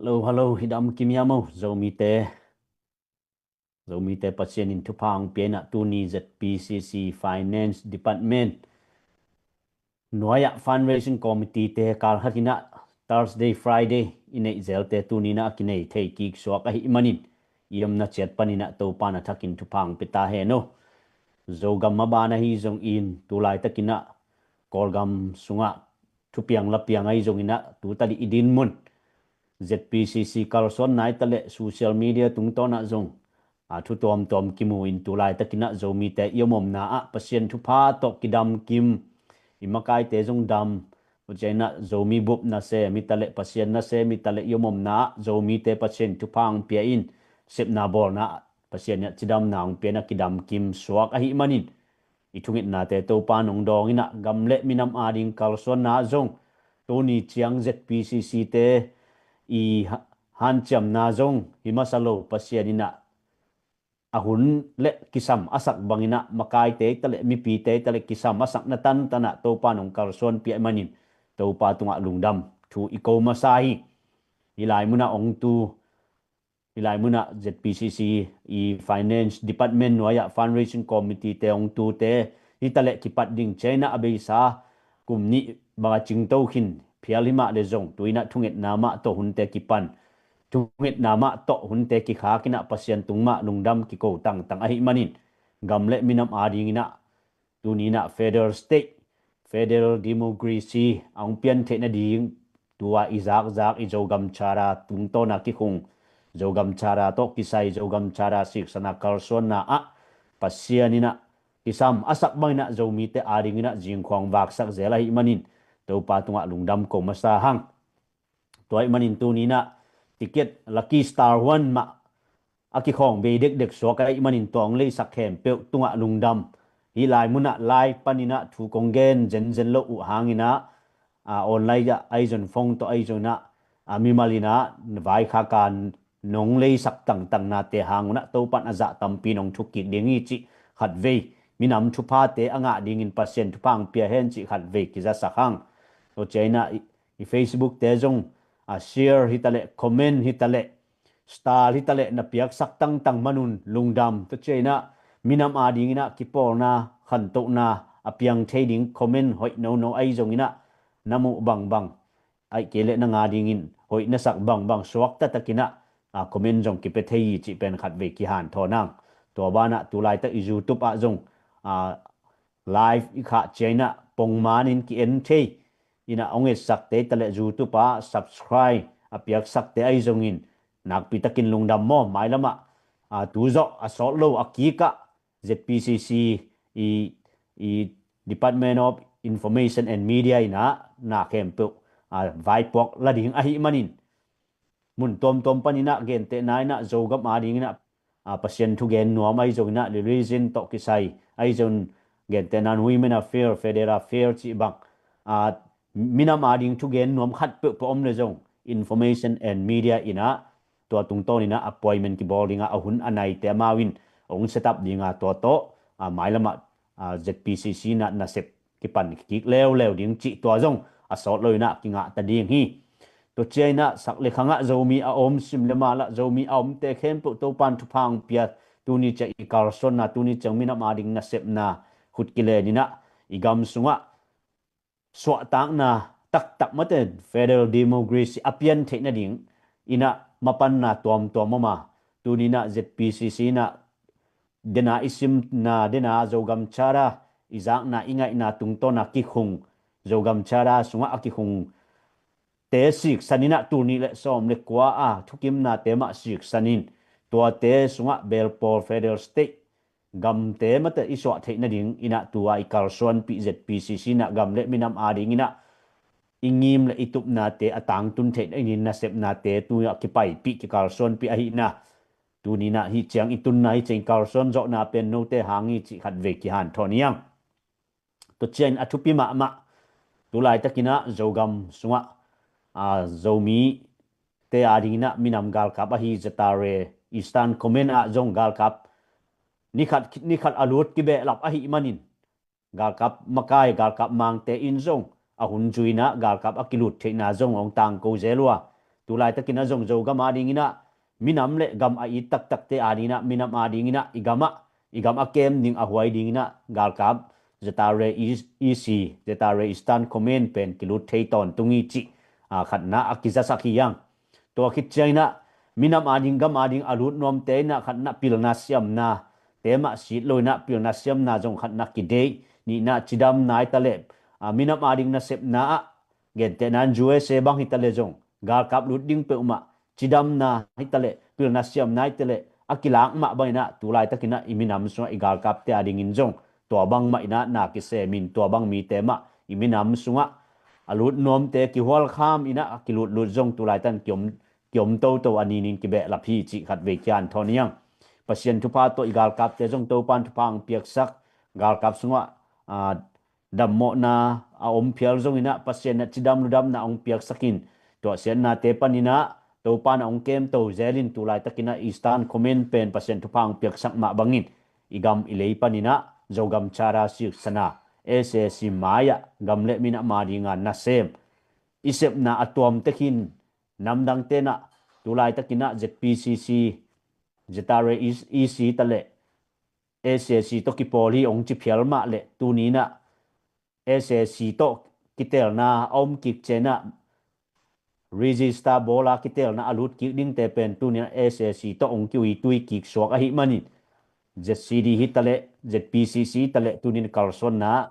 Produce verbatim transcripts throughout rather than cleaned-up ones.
Hello, hello, hidam kimiam o, Zomite. Zomite Pasian in thupha hong pia in ah tuni Z P C C Finance Department nuai-ah Fundraising Committee te kal khat in ah Thursday, Friday i neih zelte tuni in ah a kinei thei kik suak ahih manin i omna ciat panin ah Topa na thakin thupha hong pia ta hen o. Zogam a ban ahi zongin tu laitakin ah Kawlgam sungah thupiang lapiang ahi zongin ah tu tadih i dinmun Z P C C kalsuan nai taleh social media tungtawn ah zong a thu tuamtuam kimu in tu laitakin ah Zomite i om omna ah Pasian thupha tawh kidam kim i makaite zong dam. Tua ciang in ah Zomi bup nasem hi taleh Pasian nasem hi taleh i om omna ah Zomite Pasian thupha hong pia in sepna bawlna ah Pasian in ah cidamna hong pia in ah kidam kim suak ahih manin i thungetnate Topa nong dawng in ah gam le minam ading kalsuanna ah zong tuni ciang Z P C C te i ha- hanciamna zong hi masa lo Pasian in ah a hun le kisam a sak bangin ah makaite taleh mipite taleh kisam a sakna tantan ah Topa nong kalsuan pia ahih manin Topa tungah lungdam thu i ko masa hi. Hi lai munah ong tu hi lai munah Z P C C i Finance Department nuai-ah Fundraising Committee te ong tute hi taleh kipat ding ciang in ah a beisa kum nih bang a cingto khin phial hi mah le zong tu in ah thungetna mah tawh hunte kipan thungetna mah tawh hunte kikhak in ah Pasian tung mah lungdam kiko tangtang ahih manin gam le minam ading in ah tuni in ah federal state, federal democracy a hong pian theih nading tua i zakzak i Zogam Charter tungtawn a kikhung Zogam Charter tawh kisai Zogam Charter siksana kalsuanna ah Pasian in ah kisam a sak bangin ah Zomite ading in ah zingkhuang vaksak zel ahih manin Topa tungah lungdam ko masa hang. Tua ahih manin tuni in ah ticket lucky star huan mah a kikhawng bei dekdek suak ahih manin tua hong leisak khempeuh tungah lungdam. Hi lai munah live panin ah thu kong gen zenzen lo uh hangin ah online ah ahi zong phone tawh ahi zong in ah mimal in ah vaikhak a nong leisak tangtang nate hang un ah Topan a zah tampi nong thuk kik ding hi cih khatvei minam thuphate a ngah dingin Pasian thupha hong pia hen cih khatvei kizasak hang. Tua ciang in ah i Facebook te zong a share hi taleh comment hi taleh star hi taleh na piaksak tangtang man un lungdam. Tua ciang in ah minam ading in ah kipawlna khantohna a piang thei ding comment hoih nono ahi zong in ah na muh bangbang ahih kei leh na nga dingin hoih na sak bangbang suakta takin ah comment zong kipia thei hi cih pen khatvei kihanthawn hang. Tua banah tu laitak i YouTube ah zong live i khah ciang in ah pongman in ki-en thei in ah hong etsakte taleh YouTube ah subscribe a piaksakte ahi zongin nakpi takin lungdam maw. Mailam ah tu zawh a sawt lo a kik ah Z P C C i, i Department of Information and Media in ah na khempeuh vaipuak la ding ahih manin mun tuamtuam panin ah gentehna in ah Zogam ading in ah Pasian thugen nuam ahi zong in ah religion tawh kisai ahi zong gentehna in Women Affair, Federal Affair cih bang minam ading thugen nuam khat peuhpeuh om le zong Information and Media in ah tua tungtawn in ah appointment kibawl ding a, a hun a naite amau in hong set up ding a, tua tawh mailam ah Z P C C in ah nasep kipan kik leuleu ding cih tua zong a sawt lo in ah kingah ta ding hi. Tua ciang in ah sak le khang ah Zomi a om, sim le mal ah Zomi a omte khempeuh Topan thupha hong pia, tuni ciang i kalsuanna, tuni ciang minam ading nasepna khut kilen in ah i gam sungah suahtakna taktak mate federal democracy a pian theih nading in ah mapanna tuamtuam om a, tuni in ah Z P C C in ah dena i simna, dena Zogam Charter i zakna, i ngaihna tungtawn a kikhung, Zogam Charter sungah a kikhung te siksan in ah tul nih le sawm le kua a thukimnate mah siksan in tuate sungah belpawl federal state gamte mate i suah theih nading in ah tua i kalsuanpih Z P C C in ah gam le minam ading in ah i ngim le i tupnate a tangtun theih nadingin nasepnate tu ah kipaipih kikalsuanpih ahihna tuni in ah hih ciang i tunna, hih ciang i kalsuan zawhna pen note hang hi cih khatvei kihanthawn hi hang. Tua ciang a thupi mahmah tu laitakin ah Zogam sungah Zomite ading in ah minam galkap ahi ZRA Eastern Command ah zong galkap nikhat, nikhat a lut kibehlap ahih manin galkap makai, galkap mangte in zong a hun zui in ah galkap a kilut theihna zong hong tangko zel uh a, tu laitakin ah zong Zogam adingin ah minam le gam a it taktakte adingin ah minam adingin ah i gam ah i gam a kem ding a huai dingin ah galkap Z R A E C, Z R A Eastern Command pen kilut thei tawntung hi cih khatna a kizasak hi hang. Tua khit ciangin ah minam ading gam ading a lut nuamte in ah khatna pilna siamna te mah sit lo in ah pilna siamna zong khatna kideih, nihna cidamna hi ta leh minam ading nasepna ah gentehna in U S A bang hi ta leh zong galkap lut ding peuhmah cidamna hi ta leh pilna siamna hi ta leh a kilak mah bangin ah tu laitakin ah i minam sungah i galkapte adingin zong tua bangmah in ah na kisemin tua bang mite mah i minam sungah a lut nuamte kihualkham in ah a kilutlut zong tu laitan kiom kiom toto a ninin kibehlap hi cih khatvei kihanthawn hi hang. Pasian thupha tawh i galkapte zong Topan thupha hong piaksak, galkap sungah dammawhna a om phial zongin ah Pasian in ah cidam ludamna hong piaksakin tuahsiatnate panin ah Topan a hong kemto zelin tu laitakin ah Eastern Command pen Pasian thupha hong piaksak mah bangin i gam i lei panin ah Zogam Charter siksana S A C mai-ah gam le minam adinga nasem i sepna a tuamtekin namdangte in ah tu laitakin ah Z P C C, Z R A E C ta leh S A C tawh kipawl hi hong ci phial mah leh tuni in ah S A C tawh kitelna a om kik ciangin ah register bawla kitelna a lut kik dingte pen tuni in ah S A C tawh hong kiuitui kik suak ahih manin Z C D hi ta leh Z P C C hi ta leh tunin kalsuanna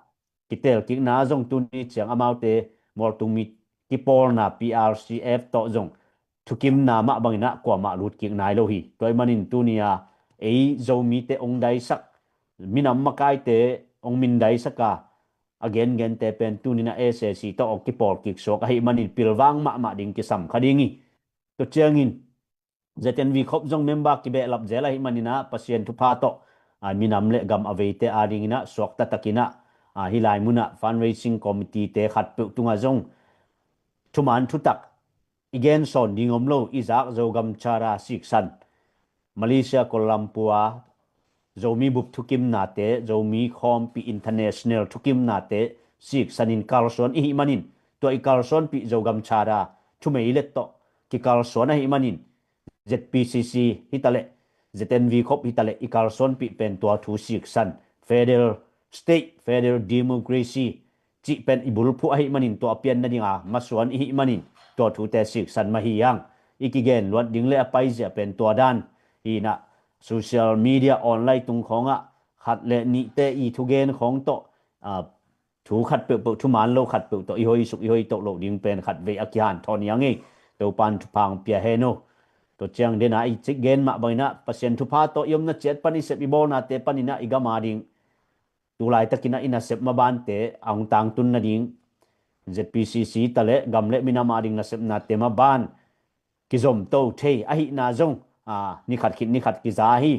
kitel kikna zong tuni ciang amaute mualtung mi kipawlna P R C F tawh zong thukimna mah bangin ah kuamah lut kik nai lo hi. Tua ahih manin tuni a ei Zomite hong daisak, minam makaite hong mindaisak a a gengente pen tuni in ah S A C tawh hong kipawl kik suak ahih manin pilvang mahmah ding kisam kha ding hi. Tua ciangin Z N V khop zong member kibehlap zel ahih manin ah Pasian thupha tawh minam le gam a veite adingin ah suakta takin ah hih lai munah fundraising committee te khatpeuh tungah zong thuman thutak i gensawn ding om lo, i zak Zogam Charter siksan, Malaysia Kuala Lumpur a Zomi bup thukimnate, Zomi khawmpi international thukimnate siksanin kalsuan i hih manin tua i kalsuanpih Zogam Charter thumeilet tawh kikalsuan ahih manin Z P C C hi ta leh Z N V khop hi ta leh i kalsuanpih pen tua thu siksan, federal state, federal democracy cih pen i bulphuh ahih manin tua a pian nadinga masuan i hih manin tua thute siksan mah hi hang. I kigen luat ding le a paizia pen tua dan hi in ah social media online tung khawngah khat le nihte i thugen khawng tawh thu khat peuhpeuh, thuman lo khat peuh tawh i hoisuk i hoitoh loh ding pen khatvei a kihanthawn hi hang ei. Topan thupha hong pia hen aw. Tua ciang dena i cik gen mah bangin ah Pasian thupha tawh i omna ciat pan i sep i bawlnate panin ah i gam ading tu laitakin ah i nasep mabante a hong tangtun nading Z P C C ta leh gam le minam ading nasepnate maban kizomto thei ahihna zong ni khat khit ni khat kiza hi.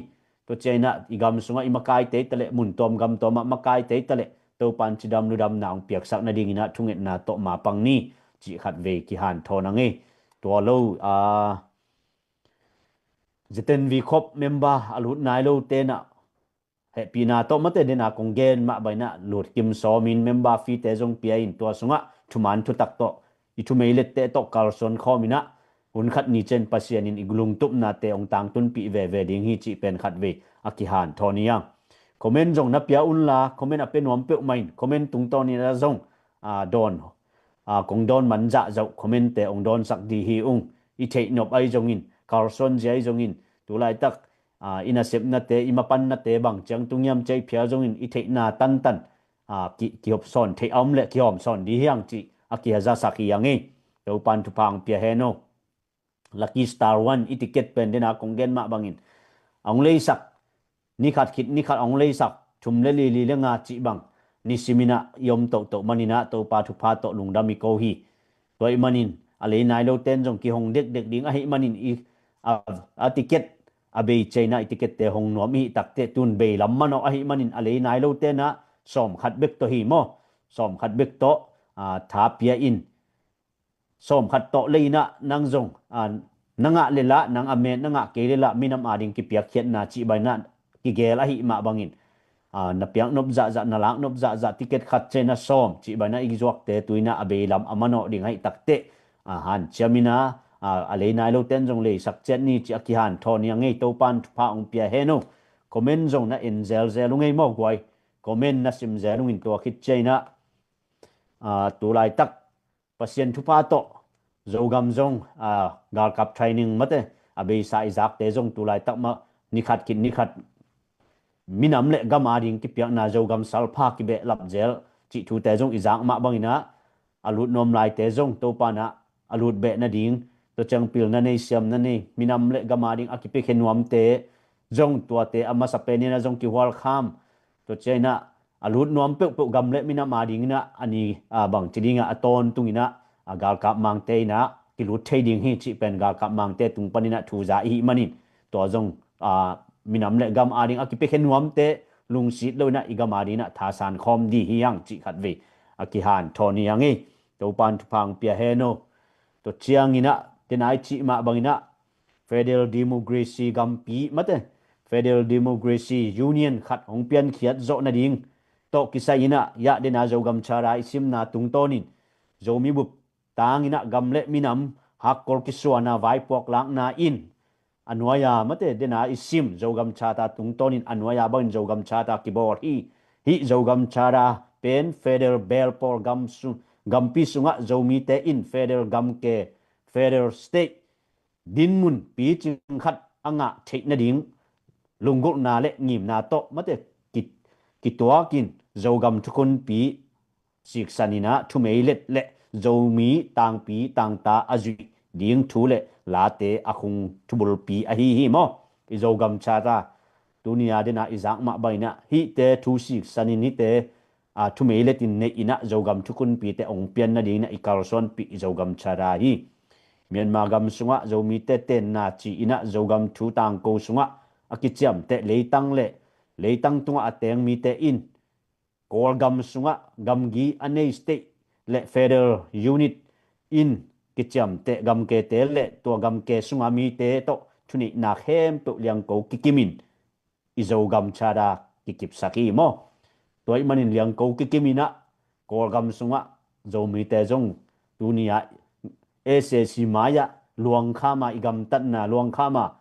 Tua ciangin ah i gam sungah i makaite hi ta leh mun tuam gam tuamah makaite hi ta leh Topan cidam ludamna hong piaksak nadingin ah thungetna tawh mapang ni cih khatvei kihanthawn hang ei. Tua lo Z N V khop member a lut nai lote in ah hehpihna tawh mate dena kong gen mah bangin ah lutkim sawmin member fee te zong pia in tua sungah thuman thutak tawh i thumeilette tawh kalsuan khawmin ah hun khat ni ciang Pasian in i lungtupnate hong tangtunpih veve ding hi cih pen khatvei a kihanthawn hi hang. Comment zong na pia unla comment a pia nuam peuhmah in comment tungtawnin ah zong dawn kong dawn man zahzauh comment te hong dawnsak dih hi ung. I theihnop ahi zongin, kalsuanzia ahi zongin, tu laitak i nasepnate, i mapannate bang ciang tung hiam cih phial zongin i theihna tantan kihop sawn theih a om leh kihawm sawn dih hi hang cih a kihazasak hi hang ei. Topan thupha hong pia hen aw. Lucky Star One i ticket pen dena kong gen mah bangin a hong leisak ni khat khit ni khat a hong leisak thum le li, li le nga cih bang nisimin ah i om tohtoh manin ah Topa thupha tawh lungdam i ko hi. Tua ahih manin a lei nai lote in zong kihong dekdek ding ahih manin i a ticket a bei ciangin ah i ticket te hong nuam i hih takteh tun bei lam manawh ahih manin a lei nai lote in ah sawm khat bek tawh hi maw? Sawm khat bek tawh tha pia in sawm khat tawh lei in ah nang zong na ngah le lah, nang a met na ngah kei le lah minam ading kipiakkhiatna cih bangin ah kigel ahih mah bangin na piak nop zahzah, na lak nop zahzah ticket khat ciang ah sawm cih bangin ah i zuakte tu in ah a bei lam a manawh ding ahih takteh hanciamin ah a, a lei nai lo ten zong leisak ciat ni ci a kihanthawn hi a ngei. Topan thupha hong pia hen o. Comment zong na en zelzel ung ei maw guai. Comment na sim zel ung in tua khit ciang inah, a, tu laitak Pasian thupha tawh Zogam zong, a, galkap training mate a beisa i zakte zong tu laitak mah nikhat khit nikhat minam le gam ading kipiakna Zogam salpha kibehlap zel cih thute zong i zak mah bang inah a lut nuam laite zong Topa inah a lut beh nading, tua ciang pilna nei, siamna nei, minam le gam ading a kipiakhia nuamte zong tuate a masa pen inah zong kihualkham, tua ciang inah a lut nuam peuhpeuh gam le minam ading inah a ni, a, bangci dingah a tawntung inah a galkap mangte inah kilut thei ding hi cih pen galkap mangte tung pan inah thu za i hih manin tua zong, a, minam le gam ading a kipiakhia nuamte lungsit lo inah i gam ading inah thasan khawm dih hi hang cih khatvei a kihanthawn hi hang ei. Topan thupha hong pia hen o. Tua ciang inah dena i cih mah bang inah Federal Democracy gampi mate, Federal Democracy Union khat hong piankhiat zawh nading tawh kisai inah yah dena Zogam Charter i simna tungtawnin Zomi bup tang inah gam le minam hakkol kisuana vaipuak lakna in a nuai-a mate dena i sim Zogam Charter tungtawnin a nuai-a bangin Zogam Charter kibawl hi. Hih Zogam Charter pen federal beel pawl gam su-, gampi sungah Zomite in federal gamke, federal state dinmun picing khat a ngah theih nading lunggulhna le ngimna tawh mate ki-, kituakin Zogam thukhunpi siksan inah thumeilet le Zomi tangpi tangta a zuih ding thu le late a khung thubulpi ahi hi maw. I Zogam Charter tuni a dena i zak mah bang inah hihte thu siksan in hihte, a, thumeilet in neih inah Zogam thukhunpite hong pian nading inah i kalsuanpih i Zogam Charter hi. Myanmar gam sungah Zomite tenna ci inah Zogam thu tangko sungah a kiciamteh leitang le leitang tungah a teng mite in Kawlgam sungah gamgi a nei state le federal unit in kiciamteh gamkete le tua gamke sunga mite tawh thuneihna khempeuh liangko kikimin i Zogam Charter kikipsak hi maw. Tua ahih manin liangko kikim inah Kawlgam sungah Zomite zong tuni-ah S A C mai-ah luangkhama i gamtatna luangkhama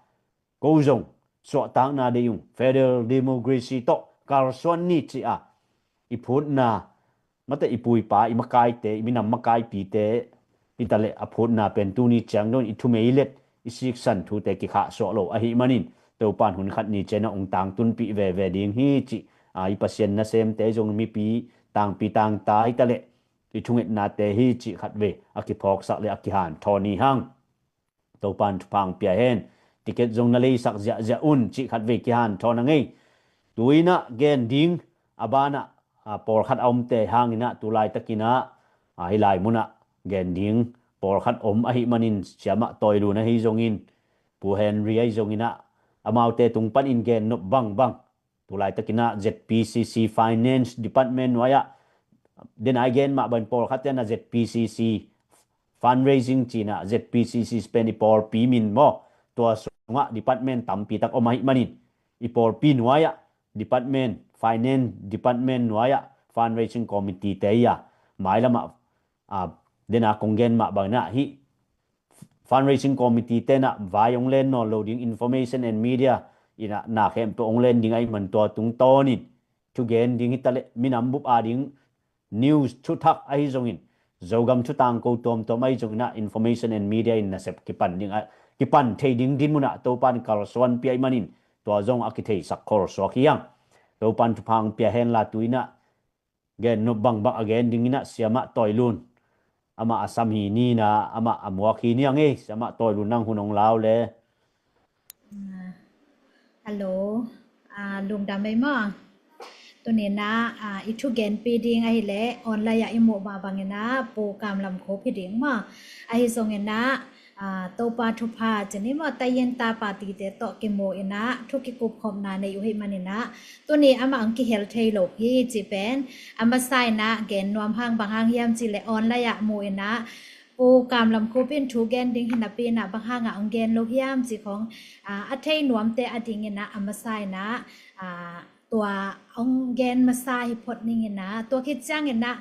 ko zong suahtakna deih ung, federal democracy tawh kalsuan ni ci-a i phutna, mate i puipa, i makaite, i minam makaipite, hitaleh a phutna pen tuni ciang dong i thumeilet i siksan thute kikhahsuah lo ahih manin Topan hun khat ni ciang a ong tangtunpih veve ding hi ci-a i Pasian nasemte zong mipi tangpi tangta hitaleh i thungetnate hi cih khatvei a kiphawksak le a kihanthawn hi hang. Topan thupha ong pia hen. Ticket zong na leisak ziahziah un cih khatvei kihanthawn a ngei. Tu-inah gen ding a banah, a, pawlkhat a omte hanginah tu laitakinah, a, hih lai munah gen ding pawlkhat om ahih manin Siamah Tawilun ahi zongin, Pu Henry ahi zonginah amaute tung panin gen nop bangbang tu laitakinah Z P C C Finance Department nuai-ah, den ai gen mah bangin pawlkhatte na Z P C C fundraising cinah Z P C C pen i pawlpi min maw, tua sungah department tampi tak om ahih manin i pawlpi nuai-ah department, finance department nuai-ah fundraising committee te ia mailamah, a, dena kong gen mah banginah hih fundraising committee tenah vai ong len nawn lo ding, information and media inah na khempeuh ong len ding ahih man tua tungtawnin thugen ding hitaleh minam bup ading news thuthak ahi zongin Zogam thutangko tuamtuam ahi zonginah information and media in nasep kipan ding a, kipan thei ding dinmunah Topan kalsuanpih ahih manin tua zong a kitheisak kholsuak hi hang. Topan thupha ong pia henla tu-inah gen nop bangbang a gen dinginah Siamah Tawilun, amah a sam hi nina, amah a muak hi ni a ngei. Siamah Tawilun, nang hun ong lau le. Hello. A, lungdam ei maw. Tuninah, a, i thugenpi ding ahileh online ah i muh mah banginah Pu Kam Lam Khup hi ding maw. Ahi zonginah, a, Topa thupha cin i maw, tayin ta patite tawh kimu inah thu kikupkhopna nei uh hih maninah tuni amah ang kihel thei lo hi cih pen a masa inah gen nuam hang. Bang hang hiam cihleh online ah mu inah Pu Kam Lam Khup in thu gen ding hi napi inah bang hangah ang gen lo hiam cih khong, a, a thei nuamte a dinginah a masa inah, a, tua ang gen masa hi phot ninginah tua khit cianginah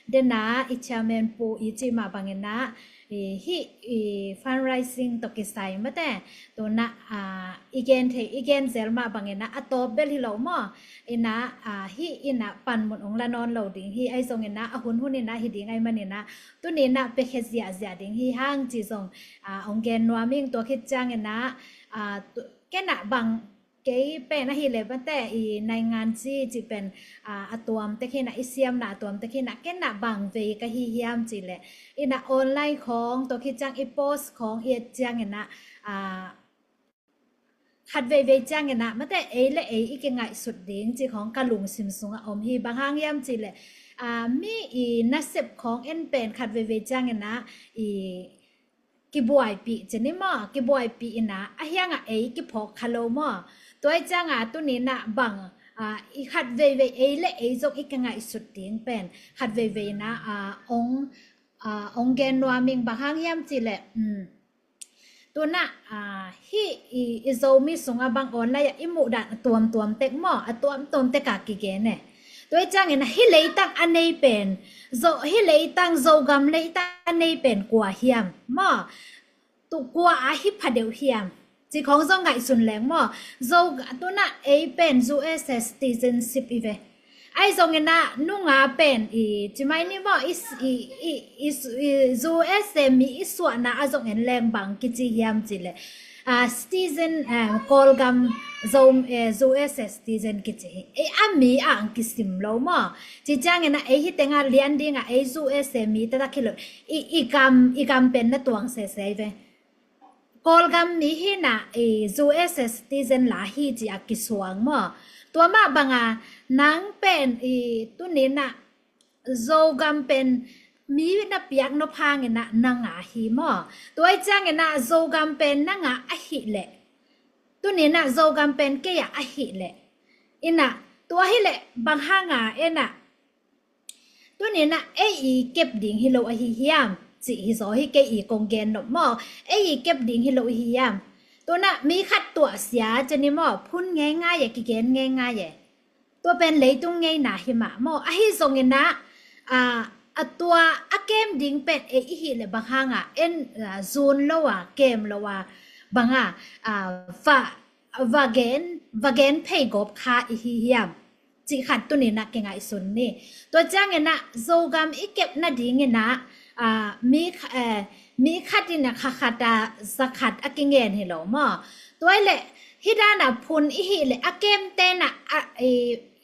dena i chairman pu i cih mah banginah Hih i fundraising tawh kisai mate, tu-in ah, i gen thei, i gen zel mah bangin ah a tawp bel hi lo maw. In ah, hih in ah panmun hong la nawn lo ding hi, ahi zongin ah a hunhun in ah hi ding ahih manin ah tuni-in ah piakhia ziahziah ding hi hang ci zong hong gen nuam ing. Tua khit ciangin ah, ken ah bang, kei pen ahih leh mate, i naingan ci, ci pen a tuam tek hi-in ah, i siamna a tuam tek hi-in ah, ken ah bang vei ka hi hiam cih leh, in ah online khawng, tua khit ciang i post khawng i et ciangin ah, khat veivei ciangin ah mate, ei le ei i kingaihsut ding cih khawng ka lungsim sungah om hi. Bang hang hiam cih leh, mi i nasep khawng en pen khat veivei ciangin ah i kibuaipih ci ni maw, kibuaipih in ah, a hiang ah ei kiphawk kha lo maw. Tua ahih ciangin ah tuni-in ah bang, i khat veivei ei le ei zong i kingaihsut ding pen khat veivei in ah, ong, ong gen nuam ing. Bang hang hiam cih leh, tu-in ah, hih i, i Zomi sungah bang online ah i muh dan a tuamtuam tek maw, a tuamtuam tek a kigen e. Tua ahih ciangin ah hih leitang a nei pen, Zo, hih leitang, Zogam leitang a nei pen kua hiam maw? Tu kua a hi pha deuh hiam cih khawng zong ngaihsun leng maw. Zo, tu-in ah ei pen U S A citizenship i ve. Ahi zongin ah nunga pen i, ci mai ni maw, i, i, i, i, i U S A mi i suahna ah zong en leng bang kici hiam cih leh, citizen, Kawlgam Zo, U S A citizen kici hi. Ei a mi ah ang kisim lo maw. Ci ciangin ah ei hih teng ah lian ding ah ei U S A mi taktak hi lo. I, i gam, i gam pen na tuang sese ve. Kawlgam mi hi-in ah, i U S A citizen la hi ci a kisuang maw. Tua mah bang a nang pen i tuni-in ah Zogam pen mi na piak nop hangin ah na ngah hi maw. Tua ahih ciangin ah Zogam pen na ngah ahih leh, tuni-in ah Zogam pen kei a ahih leh, in ah, tua ahih leh bang hang a en ah, tuni-in ah ei i kep ding hi lo ahi hiam cih hi zaw hi. Kei i kong gen nop maw, ei i kep ding hi lo ahi hiam. Tu-in ah mi khat tuahsia ci ni maw, phun ngeingai e, kigen ngeingai e. Tua pen leitung ngeina hi mah maw. Ahi zongin ah, a, a tua a kem ding pen ei i hih leh bang hang a en, a, zun lo a, kem lo a, bang a, a, va, va gen, va gen phei gawp kha i hi hiam cih khat tuni-in ah kingaihsun ni. Tua ciangin ah Zogam i kep nadingin ah, a, mi kha-, eh, mi khat in ah kha khat a, za khat a kingen hi lo maw. Tua ahih leh hih dan a phun i hih leh a kemte'n ah, a, i,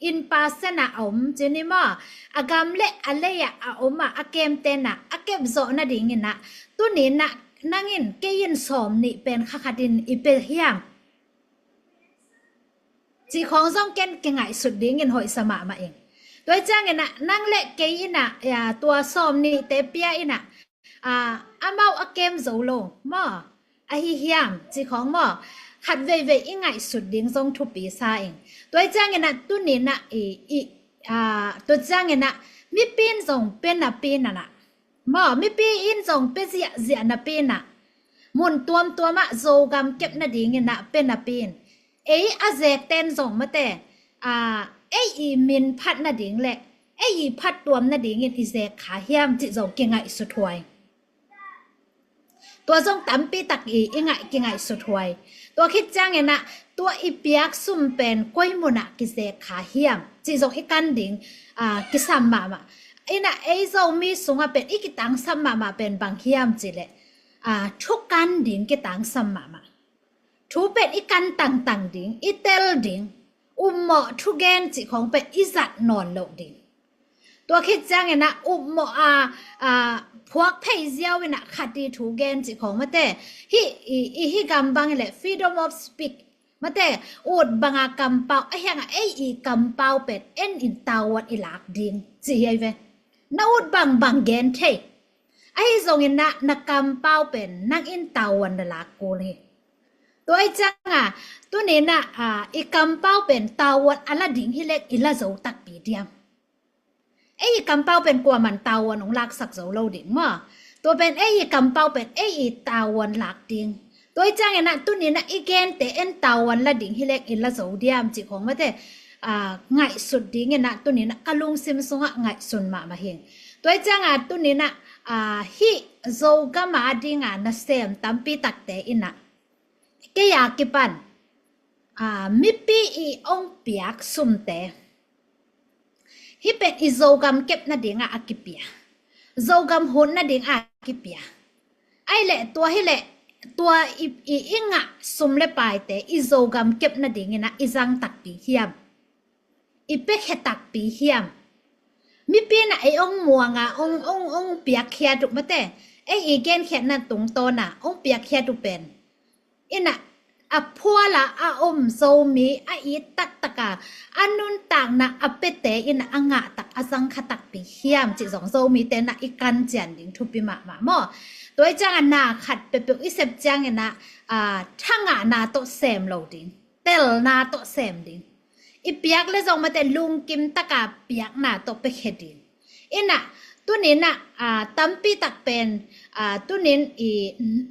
in percent ah a om ci ni maw. A gam le a lei ah a om ah a kemte'n ah a kep zawh nadingin ah tuni-in ah nang in kei in sawmnih pen kha khat in i pia hiam cih khawng zong ken kingaihsut dingin hoihsa mahmah ing. Tua ahih ciangin ah nang le kei in ah, ya, tua sawmnihte pia in ah, a, amau a kem zo lo maw, ahi hiam cih khawng maw, khat veivei i ngaihsut ding zong thupi sa ing. Tua ahih ciangin ah tuni-in ah i, i, a, tua ciangin ah mipi in zong pia napi-in ah maw, mipi in zong pia ziahziah napi-in ah, mun tuamtuam ah Zogam kep nadingin ah pia napi-in, ei a zekte'n zong mate, a, ei i min phat nading le ei i phattuam nadingin i zek kha hiam cih zong kingaihsut huai. Tua zong tampi tak i, i ngaih, kingaihsut huai. Tua khit ciangin ah tua i piak sum pen koi mun ah kizek kha hiam cih zong i kan ding, a, kisam mahmah. In ah ei Zomi sungah pen i kitangsap mahmah pen bang hiam cih leh, a, thu kan ding kitangsap mahmah. Thu pen i kan tangtang ding, i tel ding, upmawh thugen cih khawng pen i zat nawn loh ding. Tua khit ciangin ah upmawh a, a, phuak phei ziau in ah khat i thugen cih khawng mate, hih i, i hih gam bang hi leh freedom of speech mate, ut bang a kampau, a hiang ah ei i kampau pen en in tavuan i lak ding ci hi ei ve. Na ut bangbang gen thei. Ahi zongin ah na kampau pen nang in tavuan na lak kul hi. Tua ahih ciangin ah tuni-in ah, a, i kampau pen tavuan a la ding hi leh i la zo takpi diam? Ei i kampau pen kuaman tavuan hong laksak zo lo ding maw. Tua pen ei i kampau pen ei i tavuan lak ding. Tua ahih ciangin ah tuni-in ah i gente en tavuan la ding hi leh i la zo diam cih khawng mate, a, ngaihsut dingin ah tuni-in ah ka lungsim sungah ngaihsun mahmah ing. Tua ahih ciangin ah tuni-in ah, Aa, hih Zogam a dinga nasem tampi takte in ah, kei a kipan, aa, mipi i ong piak sumte, hih pen i Zogam kep nadingah a kipia, Zogam hun nadingah a kipia. Ai leh tua hi leh tua i, i, i ngah sum le paite i Zogam kep nadingin ah i zang takpi hiam? I piakhia takpi hiam? Mipi in ah ei ong muanga ong, ong, ong piakkhiat uh mate, ei i genkhiatna tungtawna ong piakkhiat uh pen in ah a phuala a om Zomi a it taktaka a nuntakna a piate in ah a ngahtak a zangkha takpi hiam cih zong Zomite in ah i kan cian ding thupi mahmah maw? Tua i cianga na khat peuhpeuh i sep ciangin ah, aa, thangahna tawh sem lo ding, telna tawh sem ding. I piak le zong mate lungkim taka piakna tawh piakhia ding. In ah tuninah, aa, tampi tak pen, aa, tunin i,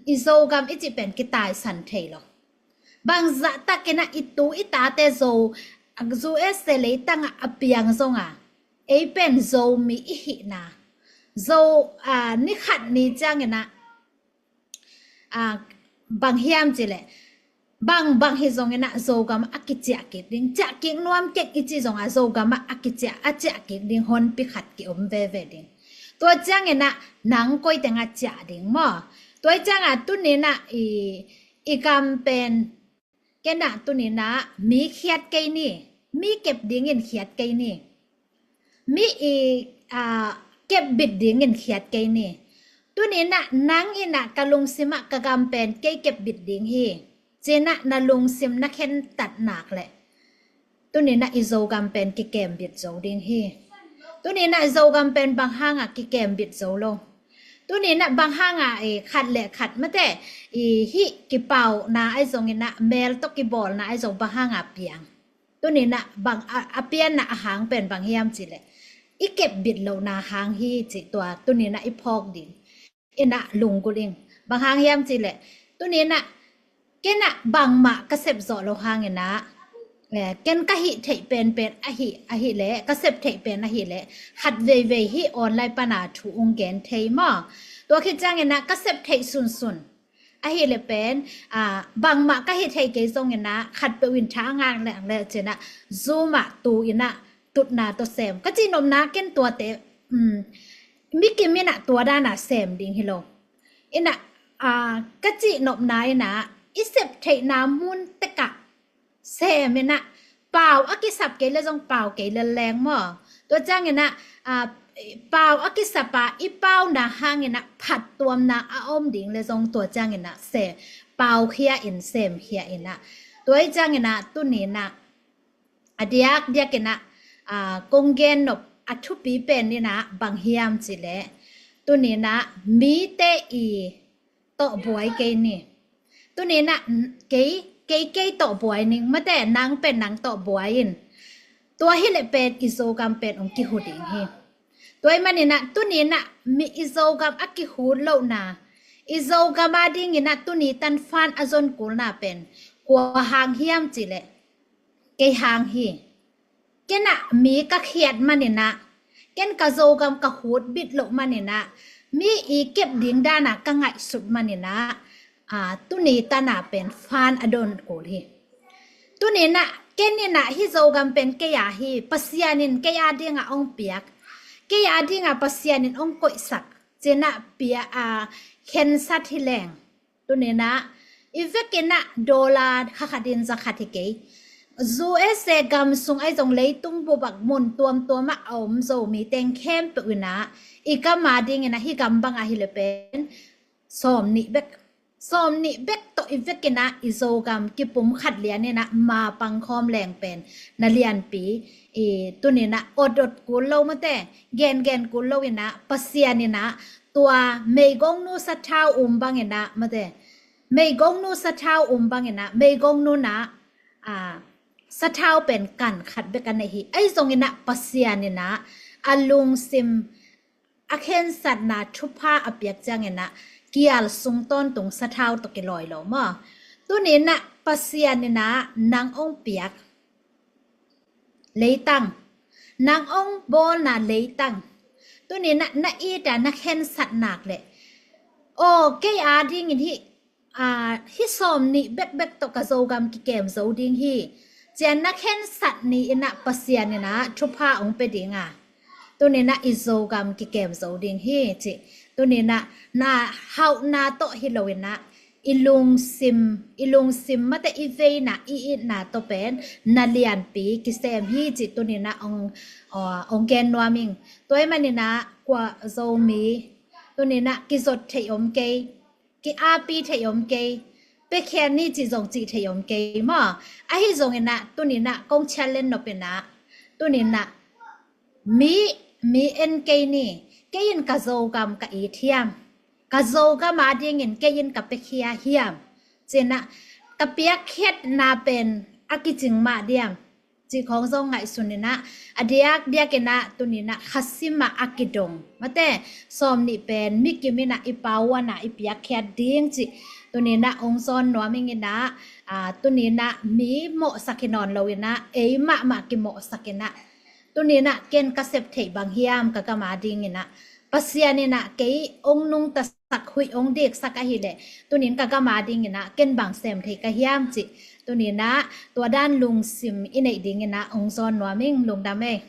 i Zogam i cih pen kitaisan thei lo. Bangzah takinah i tu i tate Zo, U S A leitangah a piang zonga ei pen Zomi i hihna, Zo, aa, ni khat ni cianginah, aa, bang hiam cileh bang, bang hi zonginah Zogam a kiciah kik ding, ciah kik nuam kek i ci zonga Zogam ah a kiciah, a ciah kik ding honpi khat ki-om veve ding. Tua cianginah nang koi tengah ciah ding maw? Tua i cianga tuninah i, i gam pen, kenah tuninah mi khiat kei ni, mi kep dingin khiat kei ni, mi i, aa, kepbit dingin khiat kei ni. Tuninah nang inah ka lungsimah ka gam pen kei kepbit ding hi cinah na lungsim na khentat nak leh tuninah i Zogam pen kikembit zo ding hi. Tuninah i Zogam pen bang hangah kikembit zo lo? Tuninah bang hangah i khat le khat mate i hih kipauna ai zonginah mel tawh kibawlna ai zong bang hangah piang? Tuninah bang a, a pianna a hang pen bang hiam cileh i kepbit lohna hang hi cih tua tuninah i phawk ding. Inah lunggulh ing. Bang hang hiam cileh tuninah kenah bangmah ka sepzawh lo hanginah, eh, ken ka hih theih penpen ahih, ahih leh ka sep theih pen ahih leh khat veivei hih online pana thu ung gen thei maw? Tua khit cianginah ka sep theih sunsun ahih leh pen, aa, bangmah ka hih theih kei zonginah khatpeuh in tha a ngak leh, leh cinah Zoom ah tu inah tutna tawh sem ka cihnopna ken tuate, um, mikim inah tua dana sem ding hi lo. Inah, aa, ka cihnopna inah i sep theihna mun tekah sem inah pau a kisap kei le zong pau kei lelleng maw? Tua cianginah, aa, pau a kisapa i pauna hanginah phattuamna a om ding le zong tua cianginah se, pau khia in sem khia inah. Tua i cianginah tuninah a diak diakinah, aa, kong gennop a thupi pen inah bang hiam cileh tuninah mite i tawhbuai kei ni. Tuninah kei, kei, kei tawhbuai ning mate, nang pen nang tawhbuai in. Tua hileh pen i Zogam pen ong kihu ding hi. Tua i maninah tuninah mi i Zogam a kihut lohna, i Zogam a dinginah tuni tan fan a zon kulna pen kua hang hiam cileh kei hang hi. Kenah mi ka khiat maninah, ken ka Zogam ka hut bit loh maninah, mi i kep ding dana ka ngaihsut maninah, aa, tuni tana pen fan a don kul hi. Tuninah ken inah hih Zogam pen kei a hi, Pasian in kei a dinga ong piak, kei a dinga Pasian in ong koihsak cinah pia, aa, khensat hi leng. Tuninah i vekinah dollar kha khatin za khat hi kei. U S A gam sung ai zong leitung bubak mun tuamtuamah a om Zomi teng khempeuh inah i gam a dinginah hih gam bangah hileh pen sawm nih bek, sawm nih bek tawh i vekinah i Zogam kipum khat lian inah ma pangkhawm leng pen na lianpi. I tuninah ot ot kul lo mate, gen gen kul lo inah Pasian inah tua meigongnu sathau um banginah mate, meigongnu sathau um banginah meigongnu nah, aa, sathau pen kan khat bek a nei hi. Ai zonginah Pasian inah a lungsim a khensatna thupha a piak cianginah kial sung tawntung sathau tawh kilawi lo maw? Tuninah Pasian inah nang ong piak leitang, nang ong bawlna leitang, Tuni na, na it a na khensat nak leh, aw, kei adingin hih, aa, hih sawm nih bekbek tawh ka Zogam kikem zo ding hi, ci-a na khensat ni-in ah Pasian in ah thupha hong pia ding a, tuni na i Zogam kikem zo ding hi, ci. Tuni na, na hauhna tawh hi lo-in ah i lungsim, i lungsim mate i veina, i itna tawh pen na lianpi kisem hi, ci tuni na hong, aw, hong gen nuam ing. Tua ahih manin ah kua Zomi tuni na kizot theih om kei, ki-api theih om kei, piakhia ni cih zong cih theih om kei maw. Ahi zongin ah tuni na kong challenge nop-in ah, tuni na mi, mi en kei ni. Kei in ka Zogam ka it hiam? Ka Zogam adingin kei in ka piakhia hiam? Ci-in ah ka piakkhiatna pen a kicing mah diam? Cih khawng zong ngaihsun-in ah, a diakdiakin ah tuni na khasim ah a kidong mate sawm nih pen mi kim in ah i pauan ah i piakkhiat ding cih tuni na hong zawn nuam ing in ah, aa, tuni na mi mawhsak hi nawn lo-in ah ei mahmah kimawhsak in ah, tuni na ken ka sep theih bang hiam ka gam adingin ah? Pasian in ah kei hong nungtasak, huih hong diksak ahih leh tuni in ka gam adingin ah ken bang sem thei ka hiam, cih tuni na tua dan lungsim i neih dingin ah hong zawn nuam ing. Lungdam ei.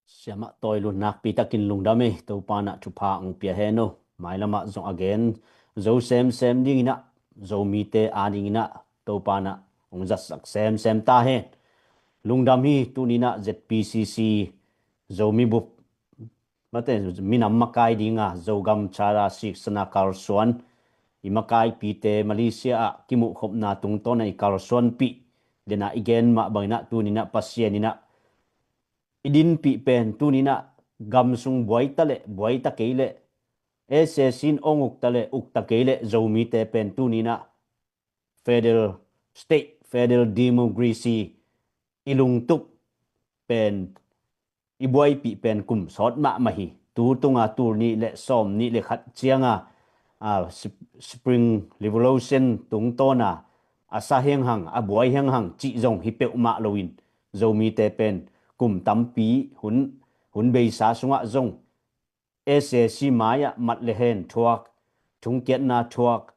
Siamah Tawi Lun, nakpi takin lungdam ei. Topa in ah thupha hong pia hen aw. Mailam ah zong a gen zo semsem dingin ah, Zomite adingin ah Topa in ah hong zatsak semsem ta hen. Lungdam hi. Tuni in ah Z P C C Zomi bup mate minam makai ding a Zogam Charter siksana kalsuan, i makaipite Malaysia ah kimuhkhopna tungtawn a i kalsuanpih, den a i gen mah bangin ah tuni in ah Pasian in ah i dinpih pen tuni in ah gam sung buai ta leh buai ta kei leh, S A C in hong uk ta leh uk ta kei leh, Zomite pen tuni in ah federal state, federal democracy i lungtup pen, i buaipih pen kum sawt mahmah hi. Tu tung a tul nih leh sawm nih leh khat ciang a, a, Sp-, Spring Revolution tungtawn a a sa hianghang, a buai hianghang cih zong hi peuhmah lo-in, Zomite pen kum tampi hun, hun beisa sungah zong S A C mai-ah mat le hen thuak, thungkiatna thuak,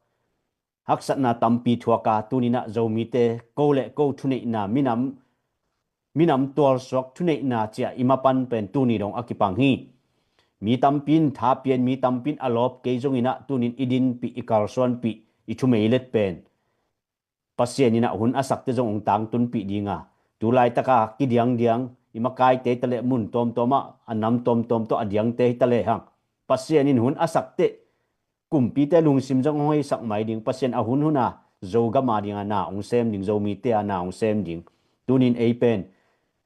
haksatna tampi thuak a, tuni in ah Zomite ko le ko thuneihna, minam, minam tualsuak thuneihna ci-a i mapan pen tuni dong a kipang hi. Mi tampi in tha pia in, mi tampi in a lawp kei zongin ah tuni in i dinpih, i kalsuanpih, i thumeilet pen Pasian in ah hun a sakte zong hong tangtunpih ding a, tu laitaka kidiangdiang i makaite hi ta leh, mun tuamtuam ah, a nam tuamtuam tawh a diangte hi ta lehang, Pasian in hun a sakte kumpite lungsim zong hong heisak mai ding. Pasian a hunhun a Zogam ading a na hong sem ding, Zomite a na hong sem ding. Tuni in ei pen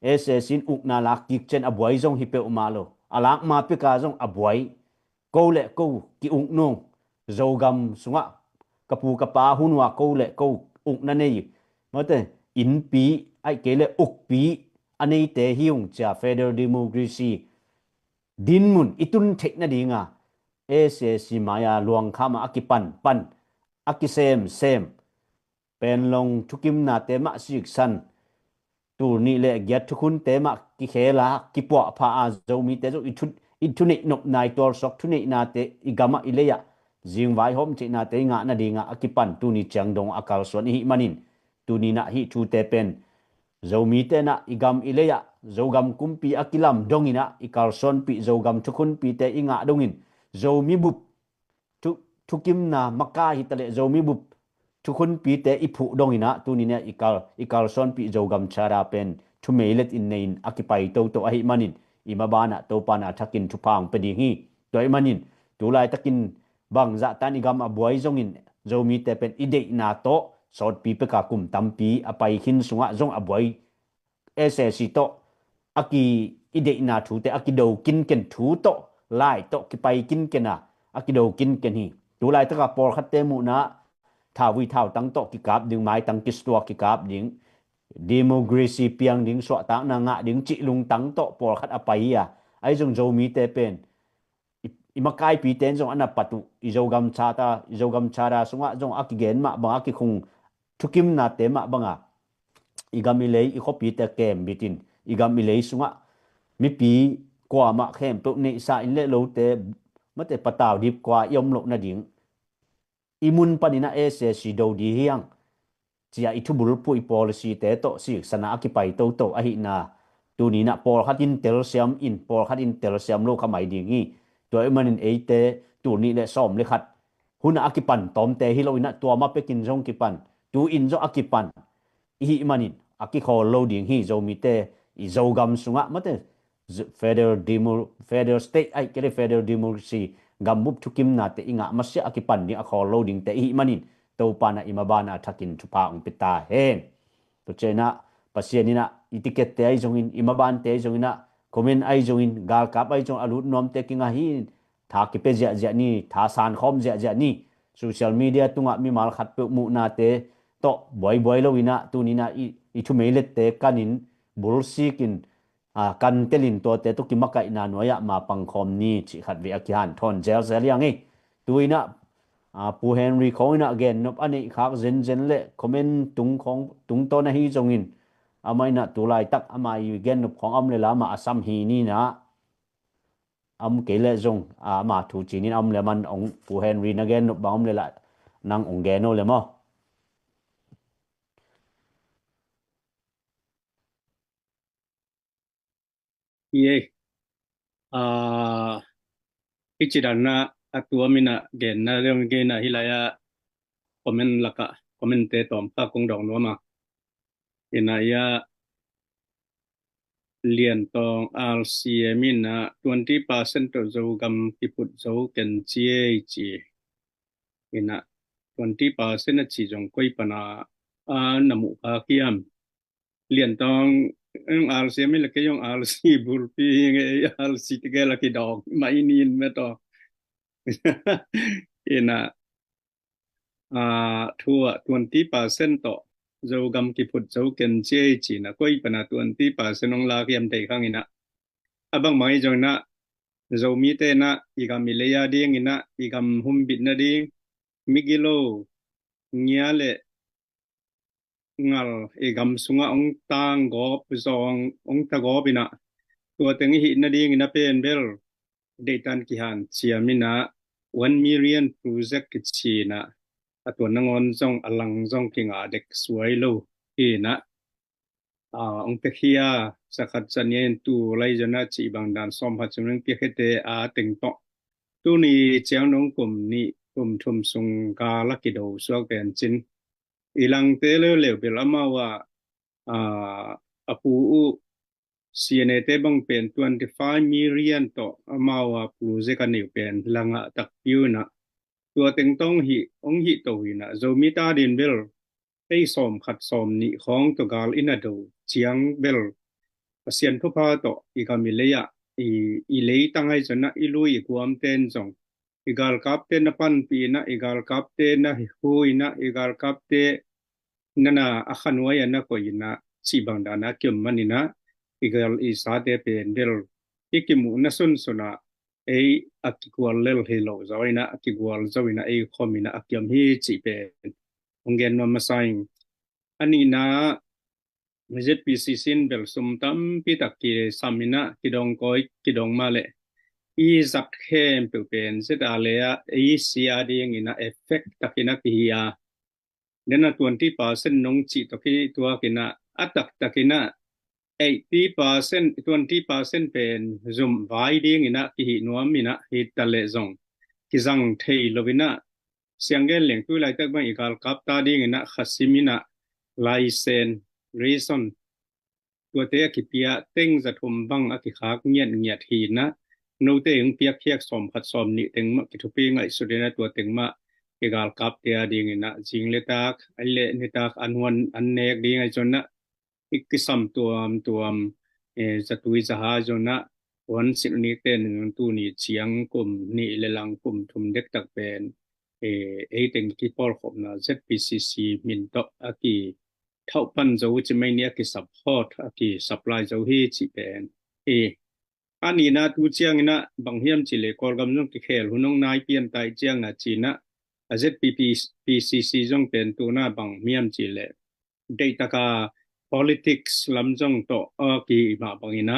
S A C in ukna lak kik ciang a buai zong hi peuhmah lo, a lak ma pek a zong a buai, ko le ko ki-uk nung, Zogam sungah ka pu ka pa hun uh a ko le ko ukna nei, mate, innpi, ahih kei leh ukpi a neite hi ung ci-a federal democracy dinmun i tun theih nading a S A C mai-a luangkham a a kipanpan, a kisemsem, Panglong thukimnate mah siksan, tul nih leh giat thukhunte mah kikhel a kipuahpha a, Zomite zong i thu, i thuneih nopna, i tualsuak thuneihnate, i gam ah, i lei ah zingvai hawm theihnate i ngah nading a a kipan tuni ciang dong a kalsuan i hih manin, tuni in ah hih thute pen Zomite in ah i gam, i lei ah, Zogam kumpi a kilam dongin ah i kalsuanpih, Zogam thukhunpite i ngah dongin, Zomi bup thu, thukimna makai hi ta leh, Zomi bup thukhunpite i phuh dongin ah tuni in ah i kal, i kalsuanpih Zogam Charter pen thumeilet in nei-in a kipai toto ahih manin, i maban ah Topa in a thakin thupha hong pia ding hi. Tua ahih manin, tu laitakin bangzahtan i gam a buai zongin, Zomite pen i deihna tawh sawtpi pek a kum tampi a pai khin sungah zong a buai, S A C tawh a ki, i deihna thute a kido kinken, thu tawh, lai tawh kipai kinken a, a kido kinken hi. Tu laitaka pawlkhatte muhna thauvui thautang tawh kikap ding, maitang kisuak kikap ding, democracy piang ding, suahtakna ngah ding cih lungtang tawh pawlkhat a pai hi a, ahi zong Zomite pen i, i makaipite in zong a na pat uh, i Zogam Charter, i Zogam Charter sungah zong a kigen mah bang, a kikhung thukimnate mah bang a, i gam, i lei, i khuapite kembit in, i gam, i lei sungah mipi kuamah khempeuh neihsa in le lote mate patau dip kua i om loh nading i mun panin ah S A C do ding hi hang. Cia i thubulphuh i policy te tawh siksana a kipai toto ahihna, tuni in ah pawlkhat in telsiam in pawlkhat in telsiam lo kha mai ding hi. Tua ahih manin eite tul nih le sawm le khat hun ah a kipan tawmte hi lo in ah tua ma pekin zong kipan, tu in zong a kipan i hih manin a kikhawl lo ding hi. Zomite i Zogam sungah mate Z- federal demo federal state ai kele federal democracy gambup thukimnate i ngah masiah a kipan ding a khawl lo dingte i hih manin Topa in ah i maban ah thakin thupha hong pia ta hen. Tua ciang in ah Pasian in ah i ticket te ai zongin i mabante ai zongin ah comment ai zongin galkap ai zong a lut nuamte kinga hi. Tha kipia ziahziah ni, tha sankhawm ziahziah ni. Social media tungah mimal khatpeuh muhnate tawh buaibuai lo in ah tuni in ah i, i thumei lette kanin bulsikin a, kan telin tuate tawh kimakaihna nuai-ah ma pangkhawm ni cih khat vei a kihanthawn zelzel hi hang hi. Tu in ah, a, Pu Henry khawng in ah gennop a neih khak zenzen le comment tung khawng tungtawn ahi zongin amah in ah tu laitak ama i gennop khawng a om le la amah a sam hi ni in ah a om kei le zong a, ama thu cinin a om le man ong Pu Henry na gennop bang om le la nang ong gen o le maw? Ie. A, i ci dan na a tua min a gen na dong gen na hi lai a comment lak a comment te tawm kha kong dong nuam a. Ina ia Lian Tawng R C M in a twenty percent tawh Zogam kiphut zo ken ciei ci. Ina twenty percent a ci zong koi pana a na muh kha kiam. Lian Tawng eng R C M in la kei ong R C bulpi nge R C te ke la kidawng mai nin me to. Ina a, thu ah twenty percent tawh Zogam kiphut zo ken ciei ci na koi pana twenty percent ong lak hiam thei khang ina. A bangmah i zong ina Zomite ina i gam i lei a ding ina i gam humbit nading migilo ngia le ngal i gam sungah ong tang gawp zawng ong ta gawp ina tua teng i hih nading ina pen bel deihtan kihan ciam ina one million project kici ina a tua nangawn zong a lang zong kinga dek suai lo hi ina a, ong pia khia sakhat zania in tu lai zona ci bang dan sawm khat sung ong pia khete a teng tawh tuni ciang nong kum nih kum thum sung ka la kido suak pen cin i langte leuleu bel amau a, a, a pu uh C N A te bang pen twenty five million tawh amau a project a neu pen langah takpi uh ina tua teng tawh ong hih ong hih to ina Zomi ta din bel ei sawm khat sawm nih khawng tawh gal ina do ciang bel Pasian thupha tawh i gam i lei ah i, i lei tangai zona i lui i kuam ten zong i galkapte na panpih ina i galkapte na hu ina i galkapte nana a khanuai a na koih ina cih bang dana a kiom man ina i gal i sate pen bel i kimuhna sunsun ah ei a kigual lel hi lo zo ina a kigual zo ina ei khom ina a kiom hi cih pen hong gen nuam masa ing. A nihna Z P C C in bel sum tampi tak kisam ina kidong koi kidong mah le i zat khempeuh pen Z R le a ei sia ding ina effect tak ina kihi a. Dena twenty percent nong cih tawh kituak ina a taktak ina eighty percent twenty percent pen zum vai ding ina kihi nuam ina hi ta le zong kizang thei lo ina sianggen leng tui laitak bang i galkap ta ding ina khasim ina laisen reason tuate a kipia teng zathum bang a kikhak ngiatngiat hi ina note ong piakkhiak sawm khat sawm nih teng mah kithupi ngaihsut ina tua teng mah i galkapte a ding ina zing le tak ai le nitak an huan an nek ding ai zon ina i kisam tuamtuam zatui zaha zon ina huan silh nik ten tuni ciang kum nih le lang kum thum dektak pen ei teng kipawlkhopna Z P C C min tawh a ki thauh pan zo ci mai ni a ki support a ki supply zo hi ci pen hi. A nihna tu ciang ina bang hiam ci le Kawlgam zong kikhel hun ong nai pian tai ciang a ci ina a Z P P C C zong pen tuna bang hiam ci le deihtaka politics lam zong tawh a ki mah bang ina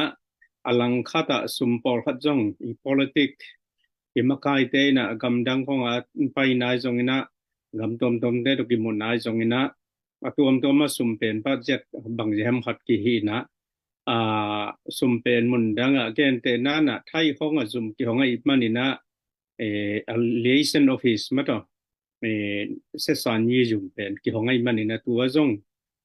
a langkhat ah sum pawlkhat zong i politic i makaite in ah gamdang khawng a pai nai zongin ah, gam tuamtuamte tawh kimu nai zongin ah, a tuamtuam a sum pen budget bang ziam khat kihih in ah, a, sum pen mun dang ah gentehna in ah Thai khawng ah zum kihong ahih manin ah, eh, a liaison office mah tawh, eh, sesan yi zum pen kihong ahih manin ah tua zong